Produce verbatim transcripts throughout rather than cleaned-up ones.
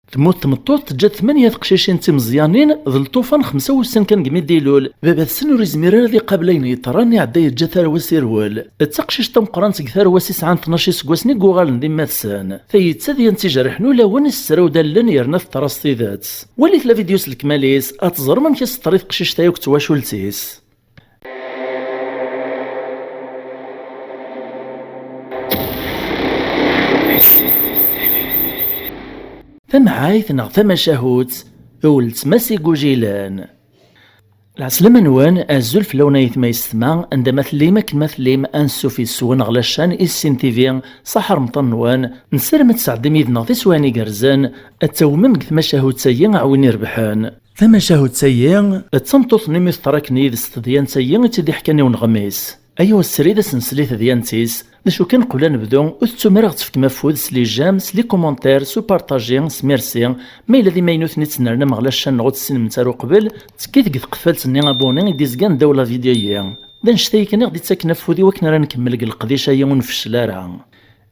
Temmut tmeṭṭut, teǧǧa tmanya teqcicin d timeẓyanin, d lṭufan xemsa wussan kan deg mi d-ilul. Baba-tsen ur izmir ara ad iqabel ayen yeḍran, iɛedda yeǧǧa tarwa-s irwel. D taqcict tameqqrant deg tarwa-s yesɛan tnac iseggasen i yuɣalen d yemma-tsen. Tayi d tadyant ijerḥen ulawen, isseraw-d allen yerna teḍra s tidet. Walit la vidéo s lekmal-is, ad teẓrem amek i s-teḍra i teqcict-a akked twacult-is. Tamɛayt neɣ tamacahut, weltma-s igujilen. Lɛeslama-nwen, azul fell-awen ayetma yessetma, anda ma tellim, akken ma tellim, ansuf yes-wen ɣer la chaîne Issin T V, ṣaḥa remṭan-nwen, nessaram ad tesɛeddim yid-neɣ tiswiɛin igerrzen, ad tawmem deg tmacahut-agi aɛwin irebḥen. Tamacahut-agi, d tameṭṭut-nni mi teḍra akken yid-s tedyant-agi i tt-id-iḥkan i uneɣmis. Aya usrid ad s-nsel i tedyant-is. D acu kan, qbel ad nebdu, ur tettum ara ɣ-tefkem afud s les j'aime, s les commentaires, s upartaji, s merci. Ma yella d imaynuten i d-tennernam ɣer la chaîne neɣ ur tessinemt ara uqbel, ttekki deg tqeffalt-nni abonné i d-izgan ddaw la vidéo-yi. D annect-agi kan i ɣ-d-ittaken afud i wakken ara nkemmel deg leqdic-agi ur nfeccel ara.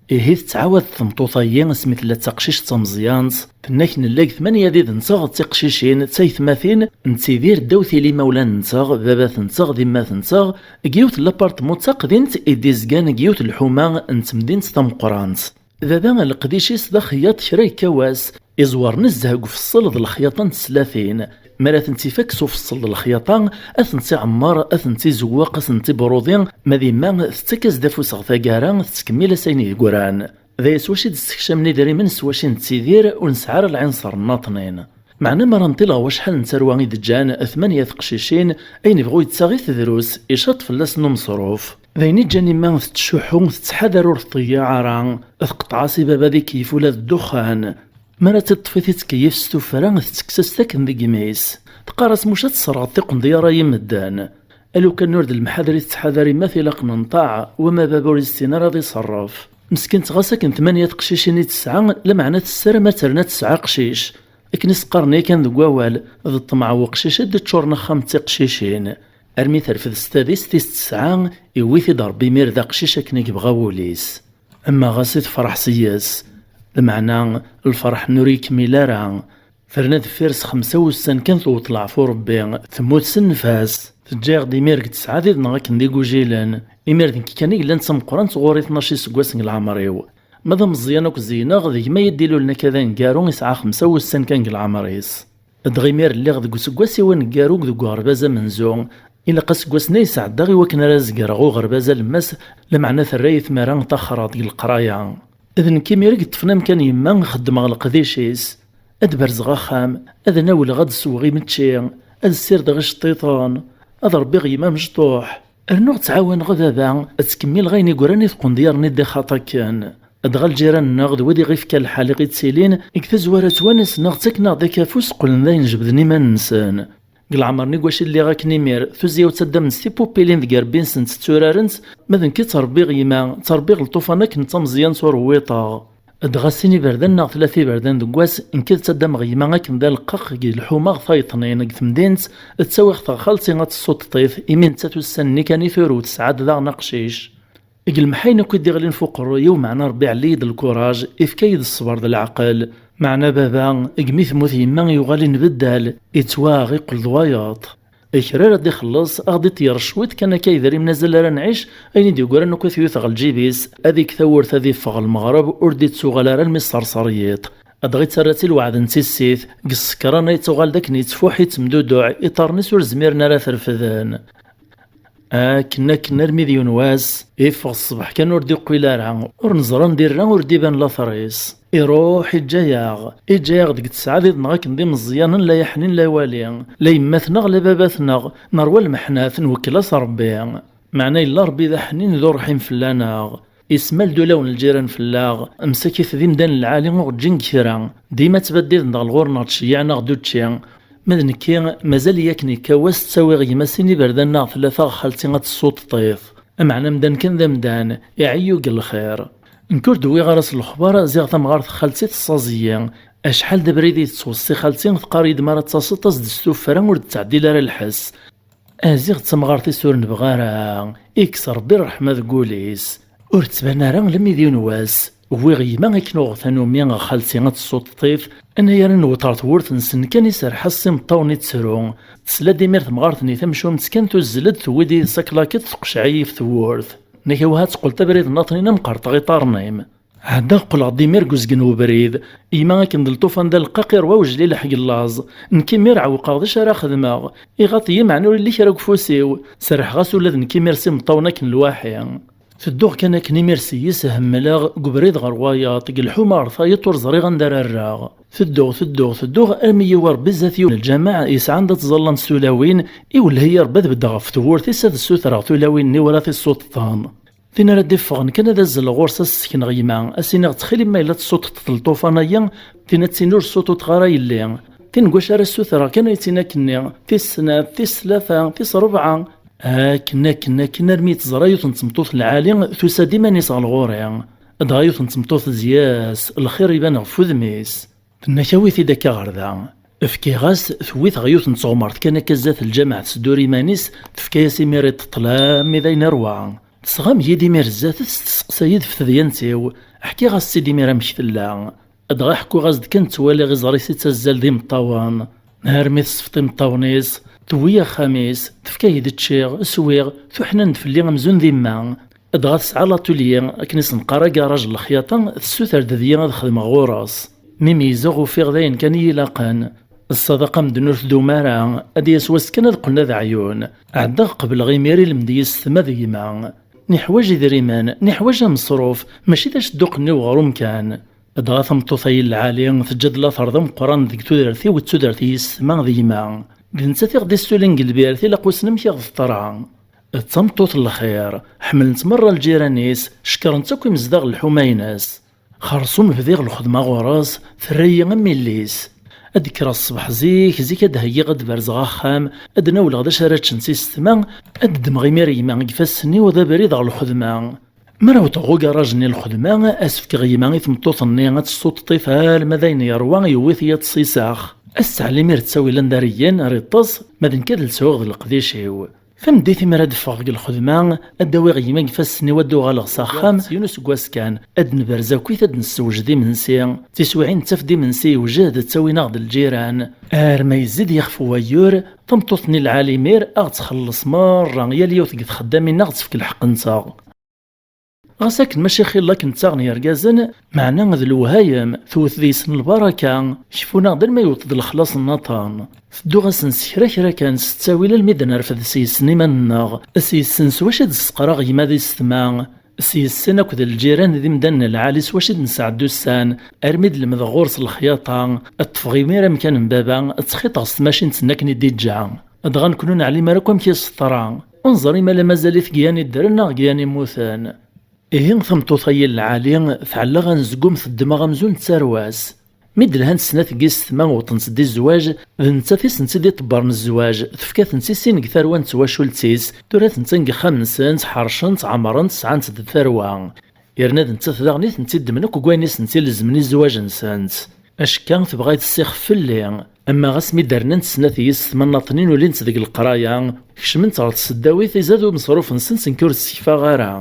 Ihi tettɛawad tmeṭṭut-agi asmi tella d taqcict d tameẓyant, tenna-k nella deg tmanya did-nteɣ d tiqcicin, d taytmatin, nettidir ddaw tili imawlan-nteɣ, baba-tenteɣ d yemma-tenteɣ, deg yiwet n lapartmu d taqdimt i d-izgan deg yiwet n lḥuma n temdint tameqqrant. Baba leqdic-is d axeyyaṭ kra yekka wass, iẓwer nezzeh deg ufeṣṣel d lexyaṭa n teslatin. Mi ara tent-ifak s ufeṣṣel d lexyaṭa, ad tent-iɛemmer, ad tent-izewweq, ad tent-ibruḍi, ma d yemma tettak-as-d afus ɣer taggara, tettkemmil-as ayen i d-yeggran. D aya s wacu i d-ssekcamen idrimen s wacu i nettidir, ur nesɛi ara lɛinṣer nnaṭnin. Meɛna mi ara nṭil ɣer wacḥal n tarwa i d-ǧǧan tmanya teqcicin, ayen yebɣu yettaɣ-it drus, icaṭ fell-asen umeṣruf. D ayen i ǧǧan yemma tettcuḥḥu, tettḥadar ur tḍeyyeɛ ara, tqeṭṭeɛ-as i baba ad ikeyyef ula d ddexxan. Mi ara tt-teṭṭef i tettkeyyif s tuffra, tettekkes-as-t akken deg imi-s. Teqqar-as: "Muc ad tesserɣeḍ tiqendyar-a i medden." A lukan ur d lemḥader i tettḥadar yemma-t ilaq nenṭeɛ, wama baba ur yessin ara ad iṣerref. Meskint ɣas akken tmanya teqcicin i tesɛa, lameɛna tessaram ad terna tesɛa aqcic. Akken i s-qqaren yakan deg wawal, d ṭṭmeɛ n uqcic i d-iččuren axxam d tiqcicin. Armi terfed s tadist tis tesɛa, iwwi-t-id Ṛebbi imir d aqcic akken i yebɣa wul-is. Ama ɣas i tefreḥ s-yes, lmeɛna lferḥ-nni ur yekmil ara. Terna deffir s xemsa wussan kan tewweḍ leɛfu Ṛebbi, temmut s nnfas. Teǧǧa-yaɣ-d imir deg tesɛa did-neɣ akken d igujilen. Imir d nekk kan i yellan d tameqqrant ɣur-i tnac iseggasen deg leɛmer-iw. Ma d ameẓyan akk zeyneɣ, d gma i d-ilulen akka d aneggaru, isɛa xemsa wussan kan deg leɛmer-is. Dɣa imir lliɣ deg useggas-iw aneggaru deg uɣerbaz amenzu. Ilaq aseggas-nni ay sɛeddaɣ i wakken ara zegreɣ uɣerbaz alemmas, lameɛna terra-yi tmara taxraḍ deg leqraya. D nekk imir i yeṭṭfen amkan yemma, xeddmeɣ leqdic-is. Ad berzeɣ axxam, ad nawleɣ ad sweɣ imečči, ad ssirdeɣ iceṭṭiḍen, ad ṛebbiɣ yemma amecṭuḥ. Rnuɣ ttɛawaneɣ baba, ad ttkemmileɣ ayen i yuran i tqendyar-nni d ixaṭ akken. Dɣa lǧiran-nneɣ d wid i ɣ-ifka lḥal i ɣ-ittilin, deg tazwara ttwanasen-aɣ, ttaken-aɣ-d akafus, qqlen d ayen jebden iman-nsen. Deg leɛmer-nni deg wacu i lliɣ akken imir, tuzyawt ad d-amnent tipupilin deg irebbi-nsent tturarent, ma d nekk i ttṛebbiɣ yemma, ttṛebbiɣ lṭufan akken d tameẓyant ur wwiṭeɣ. Dɣa sin iberdan neɣ tlata iberdan deg wass, nekk ad ttaddameɣ yemma akken d aleqqaq deg lḥuma ɣer tayeḍnin deg temdint, ttawiɣ-t ɣer xalti ad tessuṭṭeḍ-it, imi nettat ussan-nni kan i turew, tesɛa-d daɣen aqcic. Deg lemḥayen akk i d-iɣlin f uqerruy-iw, meɛna Ṛebbi iɛelli-yi-d lkuraj, ifka-yi-d ṣṣber d leɛqel. Meɛna baba, deg mi temmut yemma, yuɣal inbeddal, ittwaɣ, iqqel d wayeḍ. Kra ara d-ixelleṣ, a ɣ-d-iṭeyyer cwiṭ kan akka idrimen azal ara nɛic, ayen i d-yeggran akk ad t-yut ɣer lǧib-is, ad ikk tawwurt ad iffeɣ ɣer lmeɣreb, ur d-ittuɣal ara almi sserser yiḍ. Dɣa ittarra-tt i lweɛd n tissit, deg ssekran ay tuɣal d akken yettfuḥ, yettemduduɛ, iḍarren-is ur zmiren ara ad t-refden. Akken, akken, armi d yiwen wass, iffeɣ ṣṣbeḥ kan ur d-iqqil ara, ur neẓri anda irra, ur d-iban later-is. Iruḥ, iǧǧa-yaɣ, iǧǧa-yaɣ deg tesɛa did-neɣ akken d imeẓyanen, la yaḥnin la iwali, la yemmat-neɣ la baba-tneɣ, nerwa lmeḥnat, nwekkel-as Ṛebbi. Meɛna yella Ṛebbi d aḥnin d urḥim fell-aneɣ. Ismal-d ulawen lǧiran fell-aɣ, msakit d imdanen lɛali ur ǧǧin deg kra, dima ttbaddilen-d ɣer ɣur-neɣ, ttceyyiɛen-aɣ-d učči. Ma d nekki, mazal-iyi akken yekka wass ttawiɣ gma sin iberdan neɣ tlata ɣer xalti ad tessuṭṭeḍ-it. Ameɛna amdan kan d amdan, iɛeyyu deg lxir. Nekk ur d-wwiɣ ara s lexbar, ziɣ tamɣart n xalti tessaẓ-iyi. Acḥal d abrid i tettweṣṣi xalti, teqqar-iyi-d mi ara d-taseḍ as-d s tuffra ur d-ttɛeddil ara lḥess. Ziɣ d tamɣart-is ur nebɣi ara, ikkes Ṛebbi ṛṛeḥma deg wul-is. Ur tettban ara lemmi d yiwen wass. Wwiɣ gma akken uɣeɣ tanumi ɣer xalti ad tessuṭṭeḍ-it, Anagar i newweḍ ɣer tewwurt-nsen kan, iserreḥ-as s imeṭṭawen i ttru. Tesla-d imir temɣart-nni tamcumt kan, tuzzel-d, tewwi-d yid-s aklaket, teqceɛ-iyi ɣef tewwurt. Nna-k awah ad teqqel abrid n Naṭnin, am qerṭeɣ iṭarren-im. Ɛeddaɣ, qqleɣ-d imir deg uzgen n ubrid. Yemma akken d lṭufan d aleqqaq, irwa ujlil ḥeg n laẓ. Nekk imir ɛewqeɣ d acu ara xedmeɣ. Iɣaṭ-iyi meɛna ur illi kra deg ufus-iw. Serrḥeɣ-as ula d nekk imir s imeṭṭawen akken lwaḥi. Tedduɣ kan akken imir s-yes, hemmleɣ, deg ubrid ɣer wayeḍ, deg lḥuma ɣer tayeḍ, ur ẓriɣ anda ara rreɣ. Tedduɣ, tedduɣ, tedduɣ, armi yiwi Rebbi zdat yiwen n lǧameɛ yesɛan d at ẓallan s tulawin, iwelleh-iyi Rebbi ad beddeɣ ɣef tewwurt-is ad ssutreɣ tulawin-nni wala tissuṭṭen. Tin ara d-iffɣen kan ad azzleɣ ɣur-s, ad s-sekneɣ gma, ad s-iniɣ ttxil-m ma yella tessuṭṭeḍ lṭufan-agi, tin ad tini ur ssuṭuṭeɣ ara yelli. Tin n wacu ara ssutreɣ kan ay d tin akkenni, tis snat, tis tlata, tis rebɛa. Akken, akken, akken, armi i teẓra yiwet n tmeṭṭut lɛali, tusa-d iman-is ɣer ɣur-i. Dɣa yiwet n tmeṭṭut tezya-s, lxir iban ɣef wudem-is. Tenna-k awi-t-id akka ɣer da. Fkiɣ-as, tewwi-t ɣer yiwet n tɣemert kan akka zdat lǧameɛ, tesdur iman-is, tefka-yas imir iṭeṭṭel armi d ayen irwa. Tesɣam-iyi-d imir zdat-s, testeqsa-yi-d ɣef tedyant-iw. Ḥkiɣ-as-tt-id imir amek tella. Dɣa ḥkuɣ-as-d kan ttwaliɣ iẓri-s ittazzal d imeṭṭawen. Armi tesfeḍ imeṭṭawen-is, tewwi axxam-is, tefka-yi-d ččiɣ, swiɣ, tuḥnan-d fell-i amzun d imma. Dɣa tesɛa latulyi, akken i s-neqqar agaṛaj n lexyaṭa, tessuter-d deg-i ad xedmeɣ ɣur-s. Mi meyyzeɣ ufiɣ d ayen kan i yi-ilaqen. Ṣṣadaqa medden ur tdum ara, ad d-yas wass kan ad qqlen ad ɛyun. Ɛeddaɣ qebleɣ imir ilmend yessetma d gma. Niḥwaǧ idrimen, niḥwaǧ ameṣruf, mačči d acedduq-nni uɣrum kan. Dɣa tameṭṭut-ayi n lɛali teǧǧa-d later d ameqqran deg tudert-iw d tudert n yessetma d gma. D nettat i ɣ-d-issulin deg lbirt, ilaq wissen amek i ɣ-d-teḍra. D tameṭṭut n lxir, ḥemmlen-tt merra lǧiran-is, cekkren-tt akk imezdaɣ n lḥuma-ines. Xersum bdiɣ lxedma ɣur-s, terra-yi am yelli-s. Ad d-kkreɣ ṣṣbeḥ zik, zik ad d-heyyiɣ, ad d-berzeɣ axxam, ad d-nawleɣ d acu ara ččent yessetma, ad d-ddmeɣ imir gma deg ifassen-iw d abrid ɣer lxedma. Mi ara wwḍeɣ ugaṛaj-nni n lxedma, ad s-fkeɣ gma i tmeṭṭut-nni ad tessuṭṭef alma d ayen yeṛwa, yewwi-t yiḍes s isex. Ad s-teɛlim ar ttawil anda ara yeggan, ara iṭṭes, ma d nekk ad lsuɣ d leqdic-iw. Tameddit imi ara d-ffɣeɣ deg lxedma, ad d-awiɣ gma deg ifassen-iw, ad d-uɣaleɣ s axxam. S yiwen useggas kan, ad d-nberz akkit, ad d-nessewjed imensi. Tiswiɛin nettaf-d imensi yewjed, ttawin-aɣ-d lǧiran. Arma yezzi-d yixef wayyur, tameṭṭut-nni lɛali imir a ɣ-ttxelleṣ merra, yal yiwet deg txeddamin a ɣ-ttefk lḥeqq-nteɣ. Ɣas akken mačči xilla akken ttaɣen yergazen, meɛna d lewhayem, tewwet deg-sen lbaraka, keffuneɣ-d alma yewweḍ-d lexlaṣ n aṭan. Tedduɣ-asen s kra kra kan, s ttawil almi d-nerfed s yes-sen iman-nneɣ, s yes-sen s wacu i d-tesseqraɣ gma d yessetma, s yes-sen akked lǧiran d imdanen lɛali s wacu i d-nesɛedda ussan, armi d-lemdeɣ ɣur-s lexyaṭa, ṭṭfeɣ imir amkan n baba, ttxiṭeɣ s tmacint-nni akken i d-iǧǧa. Dɣa nekkni ur neɛlim ara akk amek i s-teḍra. Ur neẓri ma la mazal-it deg yan iddren neɣ deg yan immuten. Ihi tameṭṭut-ayi n lɛali tɛelleɣ anezgum, teddem-aɣ amzun d tarwa-s. Mi d-lhant snat n yessetma, wwḍent-d i zzwaǧ, d nettat i sent-id-iṭebbren zzwaǧ, tefka-tent i sin deg tarwa n twacult-is, tura-tent deg yexxamen-nsent, ḥercent, ɛemrent, sɛant-d tarwa. Yerna d nettat daɣen i tent-iddmen akk deg wayen i sent-ilezmen i zzwaǧ-nsent. Acekka tebɣa ad tessixef fell-i. Ama ɣas mi d-rnant snat n yessetma n Naṭnin, ulint deg leqraya, kecment ɣer tseddawit, izad umeṣruf-nsent, nekk ur ssekfaɣ ara.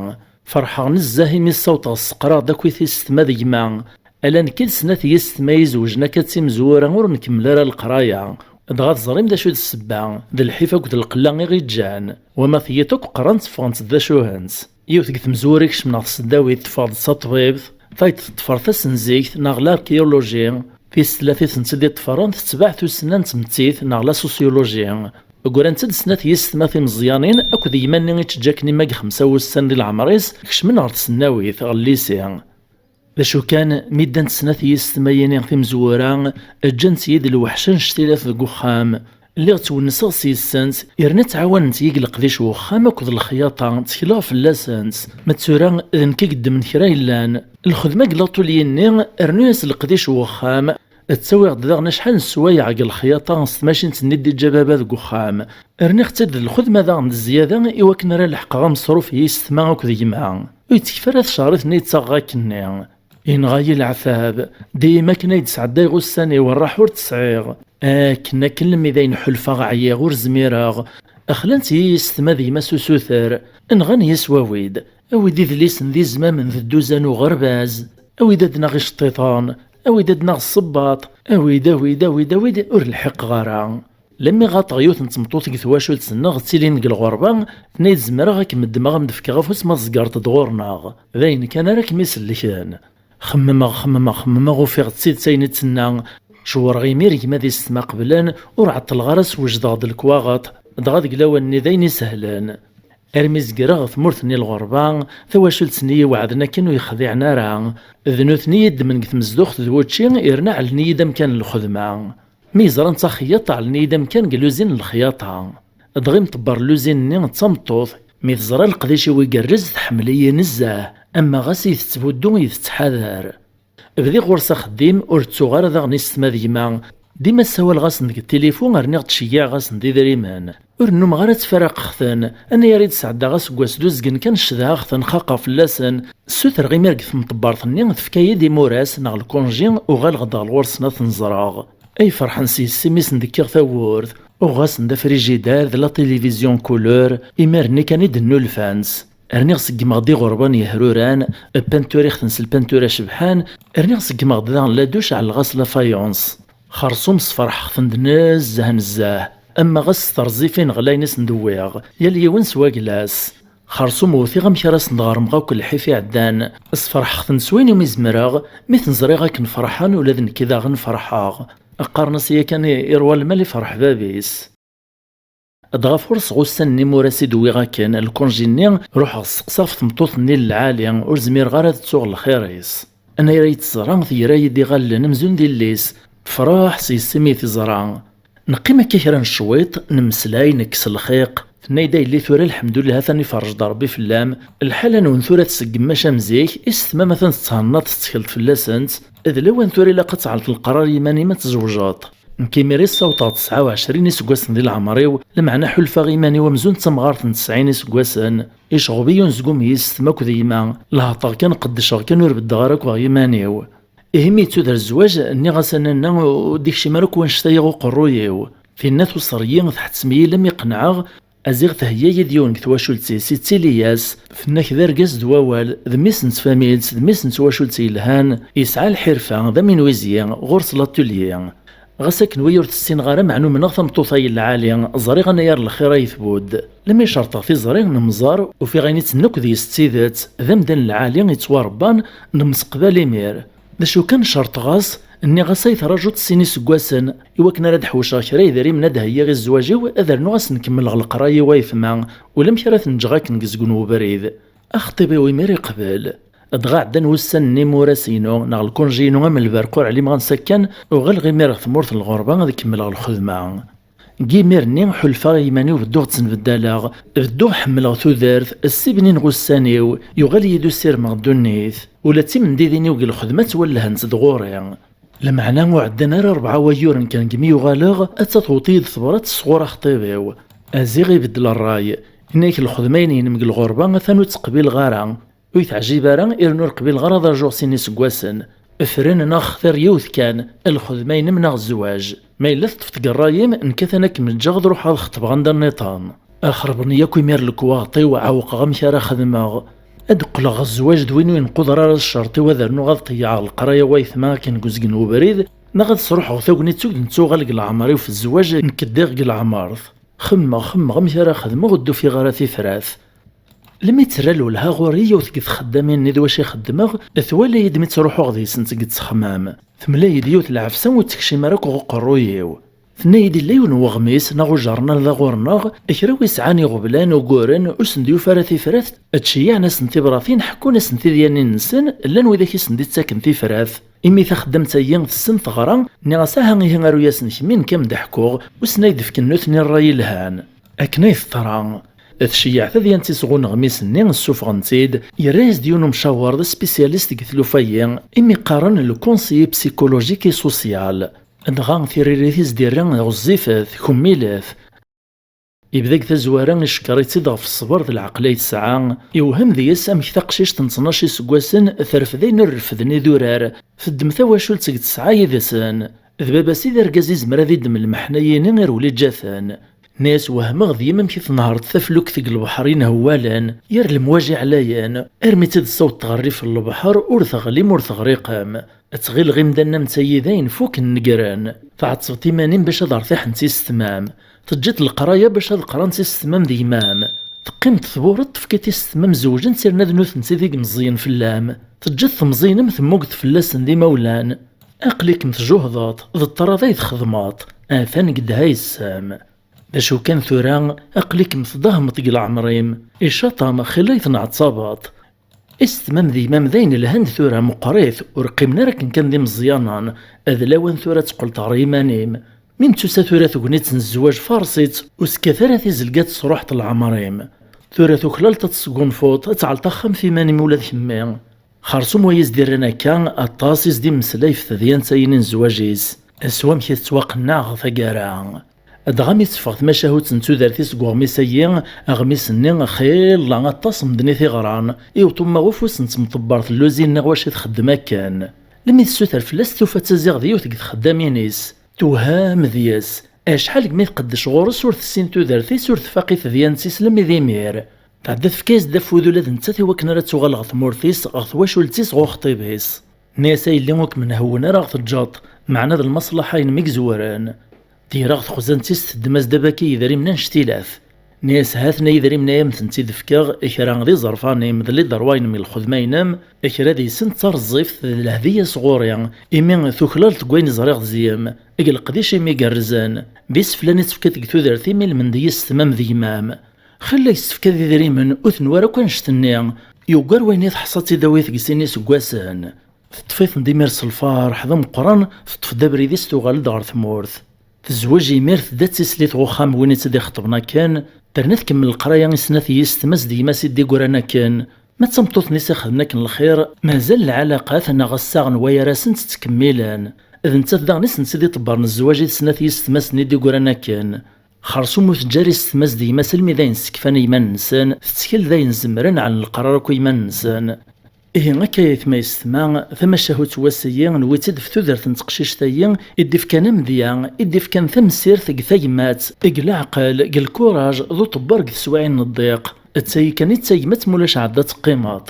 Ferḥeɣ nezzeh imi ssawḍeɣ sseqraɣ-d akkit yessetma d gma. Ala nekk i d snat n yessetma izewjen akka d timezwura, ur nkemmel ara leqraya. Dɣa teẓrim d acu i d ssebba, d lḥif akked lqella i ɣ-iǧǧan. Wama tiyiḍ akk qqrent, ffɣent d acuhent. Yiwet deg tmezwura ikecmen ɣer tseddawit, teffeɣ-d d taṭbibt, tayeḍ teḍfer tasenzikt neɣ l'archéologie, tis tlat i tent-id-iḍefren tetbeɛ tussna n tmettit neɣ la sociologie. Grant-d snat yessetma timeẓyanin akked gma-nni i tt-ǧǧa akken ima deg xemsa wussan di leɛmer-is, kecmen ɣer tesnawit, ɣer lycée. D acu kan, mi ddant snat yessetma-yini timezwura, ǧǧant-iyi-d lweḥc annect-ilat deg uxxam. Lliɣ ttwenniseɣ s yis-sent, yerna ttɛawanent-iyi deg leqdic n uxxam akked lexyaṭa, ttekleɣ fell-asent. Ma d tura, d nekk i yeddmen kra yellan. Lxedma deg latulyi-nni, rnu-yas leqdic n uxxam, ttawiɣ-d daɣen acḥal n sswayeɛ deg lexyaṭa s tmacint-nni i d-iǧǧa baba deg uxxam. Rniɣ-tt-id d lxedma daɣen d zzyada i wakken ara leḥqeɣ ameṣruf n yessetma akked gma. Ur yettkif ara tecɛer-iten i ttaɣeɣ akkenni. Yenɣa-yi leɛtab, dima akken ay d-sɛeddayeɣ ussan-iw, rraḥ ur tt-sɛiɣ. Akken, akken, lemmi d ayen ḥulfaɣ ɛyiɣ, ur zmireɣ. Xlant-iyi yessetma d gma s usuter, nɣan-iyi s wawid. Awi-d idlisen d izmamen d dduzan uɣerbaz. Awi-d ad naɣ iceṭṭiḍen. Awi-d ad naɣ ssebbaṭ. Awi-d, awi-d, awi-d, awi-d, ur lḥiqeɣ ara. Lemmi ɣaṭeɣ yiwet n tmeṭṭut deg twacult-nneɣ ttilin deg lɣerba, tenna-yi-d zemreɣ ad kem-ddmeɣ, ad m-d-fkeɣ afus ma tzegreḍ-d ɣur-neɣ. D ayen kan ara kem-isellken. Xemmemeɣ, xemmemeɣ, xemmemeɣ, ufiɣ d tidet ayen i d-tenna. Cewreɣ imir gma d yessetma qeblen, ur ɛeṭṭleɣ ara, swejdeɣ-d lekwaɣeṭ, dɣa deg lawan-nni d ayen isehlen. Armi zegreɣ ɣer tmurt-nni lɣerba, tawacult-nni yi-weɛden akken ur yi-xdiɛen ara. D nutni i yi-ddmen deg tmezduɣt d wučči, yerna ɛellen-iyi-d amkan n lxedma. Mi ẓran d taxeyyaṭ, ɛellen-iyi-d amkan deg luzin n lexyaṭa. Dɣa imṭebber n luzin-nni d tameṭṭut, mi teẓra leqdic-iw igerrez, tḥemmel-iyi nezzeh, ama ɣas i tettbuddu, i tettḥadar. Bdiɣ ɣur-s axeddim, ur ttuɣ ara daɣen yessetma d gma. Dima ssawaleɣ-asen deg tilifu, rniɣ ttceyyiɛeɣ-asen-d idrimen. Ur nnumeɣ ara ttfaraqeɣ-ten, anayer i d-sɛeddaɣ aseggas d uzgen kan cedhaɣ-ten, xaqeɣ fell-asen. Ssutreɣ imir deg temṭebbert-nni tefka-yi-d imuras neɣ lkunji, uɣaleɣ-d ɣer ɣur-sen ad ten-ẓreɣ. Ay ferḥen s yessi-m-isen d-kkiɣ tawwurt. Uɣeɣ-asen-d afrijidar d la télévision couleur, imir-nni kan i d-nnulfan-tt. Rniɣ seggmeɣ-d iɣerban yehruran, panturiɣ-ten s lpantura cebḥan, rniɣ seggmeɣ-d daɣen la douche, ɛelleɣ-as la faïence. Xerṣum sferḥeɣ-ten-d nezzeh nezzeh, ama ɣas s terzifin ɣlayen i sen-d-wwiɣ, yal yiwen s wagla-s. Xerṣum wtiɣ amek ara sen-d-ɣermeɣ akk lḥif iɛeddan. Sferḥeɣ-ten s wayen umi zemreɣ, mi ten-ẓriɣ akken ferḥen, ula d nekk daɣen ferḥeɣ. Qqaren-as yakan i, i rwa lmal ifreḥ bab-is. Dɣa ɣef ɣur-s ɣussan n imuras i d-wwiɣ akken lkunji-nni, ruḥeɣ steqsaɣ ɣef tmeṭṭut-nni n lɛali, ur zmireɣ ara ad ttuɣ lxir-is. Anayer ay tt-teẓra, tegra-yi-d iɣallen amzun d illi-s, tefreḥ s yessi mi teẓra. Neqqim akka kra n cwiṭ, nemmeslay, nekkes lxiq. Tenna-yi-d: "A yelli, tura lḥemdullah, atan iferrej-d Rebbi fell-am. Lḥala-nwen tura tseggem, maca am zik, yessetma-m atan tethennaḍ, tettkel fell-asent. D lawan tura ilaq ad tɛelleḍ leqrar i yiman-im ad tzewjeḍ." Nekk imir i ssawḍeɣ tesɛa u ɛecrin iseggasen di leɛmer-iw, lameɛna ḥulfaɣ iman-iw amzun d tamɣart n tesɛin iseggasen. Iceɣɣeb-iyi unezgum n yessetma akked gma, lehṭer kan, qeddceɣ kan, ur beddeɣ ara akk ɣer yiman-iw. Ihi mi yettuder zzwaǧ, nniɣ-as: "A nanna, ur d-ikcim ara akk wannect-a i uqerruy-iw." Tinna tuṣer-iyi, tḥettem-iyi lammi qenɛeɣ. Aziɣ theyya-yi-d yiwen deg twacult-is, ittili-yas, tenna-k d argaz d wawal, d mmi-s n tfamilt, d mmi-s n twacult yelhan, yesɛa lḥirfa, d aminwizyi, ɣur-s l'atelier. Ɣas akken waya ur t-ssineɣ ara, meɛna umneɣ tameṭṭut-a n lɛali, ẓriɣ anayer lxir ay tbudd. Lammi cerṭeɣ tiẓri, nemẓer, ufiɣ ayen i d-tenna akk deg-s d tidet, d amdan n lɛali yettwarebban, nemseqbal imir. D acu kan, cerṭeɣ-as, nniɣ-as ay trajuḍ sin iseggasen, i wakken ara d-ḥewceɣ kra idrimen ad d-heyyiɣ i zzwaǧ-iw, ad rnuɣ ad sen-kemmleɣ leqraya i wayetma, ulamek ara ten-ǧǧeɣ akken deg uzgen n webrid. Axeṭṭib-iw imir iqbel. Dɣa ɛeddan wussan n yimuras-inu, neɣ lkunji-inu am lberq ur ɛlimeɣ ansa kkan, uɣaleɣ imir ɣer tmurt n lɣerba ad kemmleɣ lxedma. Deg yimir-nni, ḥulfaɣ i yiman-iw bedduɣ ttenbeddaleɣ, bedduɣ ḥemmleɣ tudert, ssibnin ɣussan-iw, yuɣal-iyi-d usirem ɣer ddunit. Ula d timendidin-iw deg lxedma ttwallhent-d ɣur-i. Lameɛna ur ɛeddan ara rebɛa wayyuren kan deg mi uɣaleɣ, atta tewweḍ-iyi-d tebrat sɣur axeṭṭib-iw. Aziɣ ibeddel ṛṛay. Yenna-yak lxedma-inem deg lɣerba atan ur tt-qbileɣ ara. Ur yi-teɛjib ara, irnu ur qbileɣ ara ad rǧuɣ sin iseggasen. Fren neɣ xtir yiwet kan, lxedma-inem neɣ zzwaǧ. Ma yella teṭṭfeḍ deg ṛṛay-im, nekk atan ad kem-ǧǧeɣ ad ruḥeɣ ad xeṭbeɣ anda nniḍen. Xerben-iyi akk imir lekwaɣeḍ-iw, ɛewqeɣ amek ara xedmeɣ. Ad d-qqleɣ ɣer zzwaǧ d win ur yenquḍer ara ccerṭ-iw, ad rnuɣ ad ṭeyyɛeɣ leqraya n wayetma akken deg uzgen n webrid, neɣ ad sruḥeɣ tagnit ur d-nettuɣal deg leɛmer-iw f zzwaǧ nekk ddiɣ deg leɛmert. Xemmemeɣ, xemmemeɣ amek ara xedmeɣ, ur d-ufiɣ ara tifrat. Lmi d-terra lwelha ɣur-i yiwet deg txeddamin-nni d wacu i xeddmeɣ, twala-yi-d mi ttruḥuɣ deg-sent deg ttexmam. Temla-yi-d yiwet lɛefsa ur tekcim ara akk ɣer uqerruy-iw. Tenna-yi-d illa yiwen n weɣmis neɣ ujernan da ɣur-neɣ, kra wi sɛan iɣeblan, uguren, ur sen-d-yufi ara tifrat, ttceyyiɛen-asen tibratin, ḥekkun-asen tidyanin-nsen, llan widak i sen-d-ittaken tifrat. Imi taxeddamt-agi tessen teɣra, nniɣ-as: "Aha ihi aru-yasen kemmi, nekk a m-d-ḥkuɣ, wissen ay d-fken nutni ṛṛay ilhan." Akken ay teḍra. Tceyyeɛ tadyant-is ɣer uneɣmis-nni, ssufɣen-tt-id, yerra-yas-d yiwen umcawer d aspisyalist deg tlufa-yi, imi qqaren le conseiller psychologique et social. Dɣa tiririt i s-d-irra ɣezzifet, kemmilet. Yebda deg tazwara icekkeṛ-itt-id ɣef ṣṣber d lɛeql ay tesɛa, iwhem deg-s amek taqcict n tnac iseggasen terfed ayen ur refden idurar, teddem tawacult seg tesɛa yid-sen. D baba-s i d argaz izmer ad iddem lmeḥna-yini irwel iǧǧa-ten. Nna-yas: "Wehmeɣ deg-m amek i tnehreḍ taflukt deg lebḥer inhewwalen, yir lemwaji ɛlayen, armi tt-id-tessawḍeḍ ɣer rrif n lebḥer, ur teɣlim ur teɣriqem." Ttɣileɣ imdanen am tayi dayen fuken negren. Tɛettbeḍ iman-im bac ad rtiḥent yessetma-m. Teǧǧiḍ leqraya bac ad qrant yessetma-m d gma-m. Teqqimeḍ tbureḍ, tefkiḍ yessetma-m zewǧen, sirna d nutenti d igemẓiyen fell-am. Teǧǧiḍ temẓin-im, temmugeḍ fell-asen d imawlan. Aql-ikem tjuhdeḍ, d ṭṭrad ay txedmeḍ. Atan deg ddha yes-m. D acu kan tura, aql-ikem tdehmeḍ deg leɛmer-im. Icaṭ-am xilla ay tenɛettabeḍ. Yessetma-m d gma-m dayen lhan-d tura, meqqrit, ur qqimen ara akken kan d imeẓyanen. D lawan tura ad teqqleḍ ɣer yiman-im. Mi m-tusa tura tegnit n zzwaǧ, faṛes-itt, ur sekkat ara tizelga ad tesruḥeḍ leɛmer-im. Tura tuklaleḍ ad tesgunfuḍ, ad tɛelleḍ axxam f iman-im ula d kemmi. Xersum waya i s-d-irran akka, aṭas i s-d-immeslay f tedyant-ayi n zzwaǧ-is, s wamek i tettwaqenneɛ ɣer taggara. Dɣa mi teffeɣ tmacahut n tudert-is seg uɣmis-ayi, aɣmis-nni xilla aṭas n medden i t-iɣran, iwet umaɣuf ur s-nettemṭebber telluzin neɣ wacu i txeddem akken. Lmi tessuter fell-as, tufa-tt aziɣ d yiwet deg txeddamin-is. Tewhem deg-s. Acḥal deg mi tqeddec ɣur-s ur tessin tudert-is, ur tfaq i tedyant-is lemmi d imir. Tɛedda tefka-yas-d afud ula d nettat i wakken ara tuɣal ɣer tmurt-is, ɣer twacult-is, ɣer uxṭib-is. Tenna-yas: "A yelli, ur kem-nhewwen ara ɣer teǧǧaḍ, meɛna d lmaṣlaḥa-inem i izewren." Tira ɣer texzant-is, teddem-as-d abaki n yidrimen annect-ilat. Tenna-yas: "Ha-ten-a yidrimen-a, am tent-id-fkiɣ, kra d iẓerfan-im, d liderwa-inem deg lxedma-inem, kra deg-sen d tareẓẓift, d lehdiya sɣur-i, imi tuklaleḍ deg wayen ẓriɣ deg-m, deg leqdic-im igerrzen, d iseflan i tefkiḍ deg tudert-im i lmend n yessetma-m d gma-m. Xilla yessefk ad idrimen ur ten-wara akk annect-nni, yugar wayen i teḥṣa d tidawit deg sin iseggasen." Teṭṭef-iten-d imir s lferḥ d ameqqran, teṭṭef-d abrid-is, tuɣal-d ɣer tmurt. Tezweǧ imir, tedda d tislit ɣer uxxam n win i tt-id-ixeṭben akken, terna tkemmel leqraya i snat yessetma-s d gma-s i d-iggran akken. Ma d tameṭṭut-nni i s-ixedmen akken lxir, mazal lɛalaqat neɣ assaɣ n wayar-asent ttkemmilen. D nettat daɣen i sent-id-iṭebbren zzwaǧ i snat yessetma-s-nni i d-iggran akken. Xersum ur teǧǧa ara yessetma-s d gma-s almi d ayen sekfan i yiman-nsen, tettkel d ayen zemren, ɛellen leqrar akk i yiman-nsen. Ihi akka ay aytma yessetma, tamacahut n wass-agi newwi-tt-id f tudert n teqcict-agi i d-ifkan amedya, i d-ifkan tamsirt deg tagmat, deg leɛqel, deg lkuraj, d uṭebber deg teswiɛin n ddiq. D tayi kan i d tagmat, ma ulac ɛedda teqqimeḍ.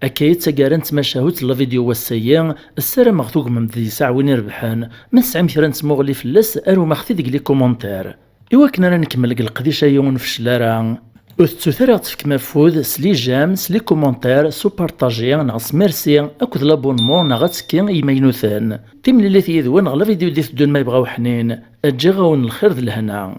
Akka i d taggara n tmacahut n la vidéo n wass-agi, ssarameɣ tugmem-d deg-s aɛwin irebḥen. Ma tesɛim kra n tmuɣli fell-as, arum-aɣ-t-id deg les commentaires. I wakken ara nkemmel deg leqdic-agi ur nfeccel ara, ur tettut ara ad ɣ-tefkem afud s les j'aime, s les commentaires, s upartaji neɣ s merci akked l'abonnement neɣ attekki i yimaynuten. Timlilit yid-wen ɣer la vidéo d-iteddun ma yebɣa uḥnin. Ǧǧiɣ-awen lxir d lehna.